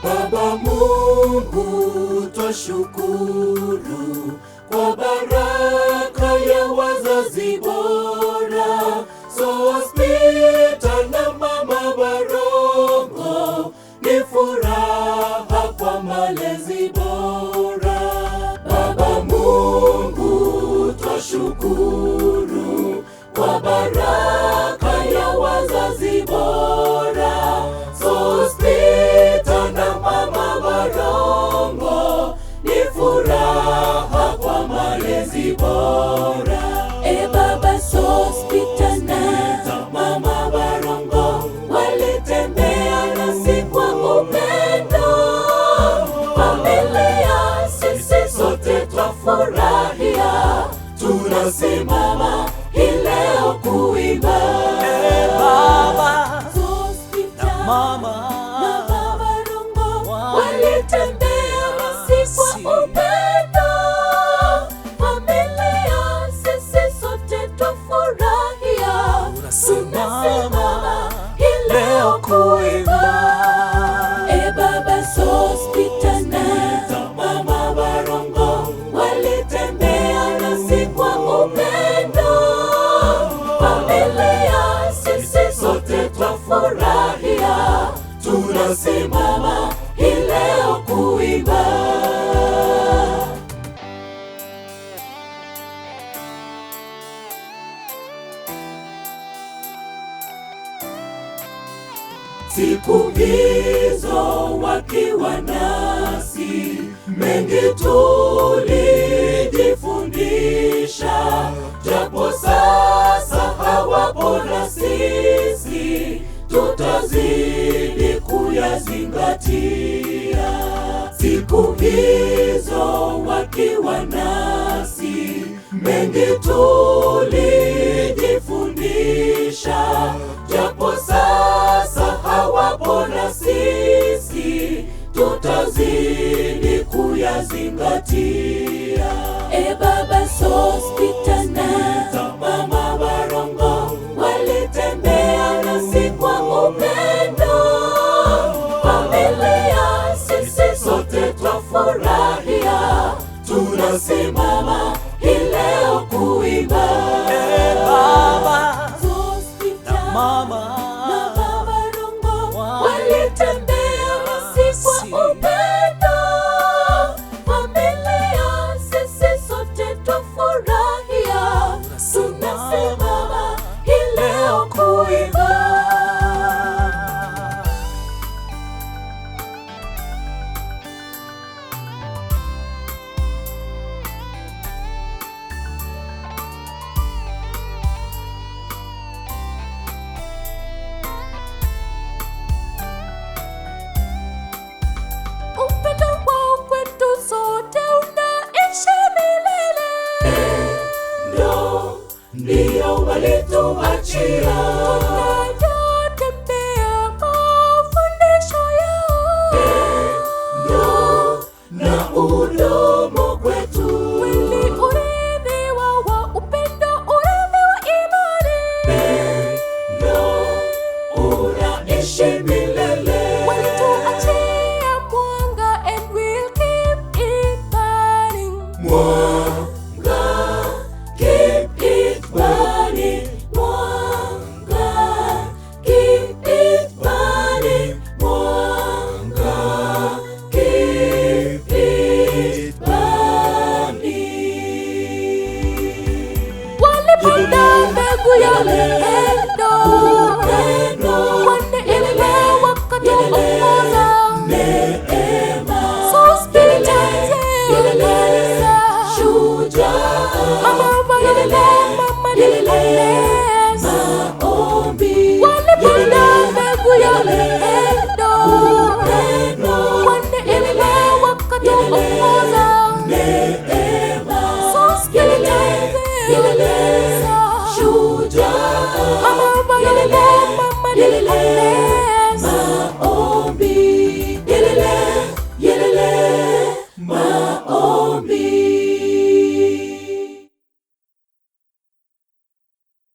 Baba Mungu twashukuru kwa baraka ya wazazi bora, Sospeter na Mama Barongo ni furaha kwa malezi bora. Baba Mungu twashukuru kwa baraka ya wazazi bora, Sospeter na Mama Barongo ni furaha kwa malezi bora. E Baba Sospeter na Mama Barongo walitembea nasi kwa upendo, familia sisi sote twafurahia, tunasimama hii leo kuimba. E Baba Sospeter na Mama na Barongo walitembea nasi kwa upendo, familia sisi sote twafurahia, tunasimama hii leo kuimba. E Baba Sospeter na Mama Barongo walitembea nasi kwa upendo, familia sisi sote twafurahia, tunasimama hii leo kuimba. Siku hizo wakiwa nasi, mengi tulijifundisha, japo sasa hawapo na sisi, tutazidi kuyazingatia. Siku hizo wakiwa nasi, mengi tulijifundisha, japo sasa hawapo na sisi, tutazidi kuyazingatia. E Baba Sospeter na Mama Barongo walitembea nasi kwa upendo, familia sisi sote twafurahia, tunasimama hii leo kuimba. E Baba Sospeter na Mama na Barongo walitembea nasi kwa upendo, familia sisi sote twafurahia, tunasimama hii leo kuimba. Upendo wao kwetu sote unaishi milele. Ndo ndio walituachia, Tunayatembea mafundisho yao. ndo na udomo kwetu, Kweli urithi wao wa upendo, urithi wa imani. ndo unaishi milele.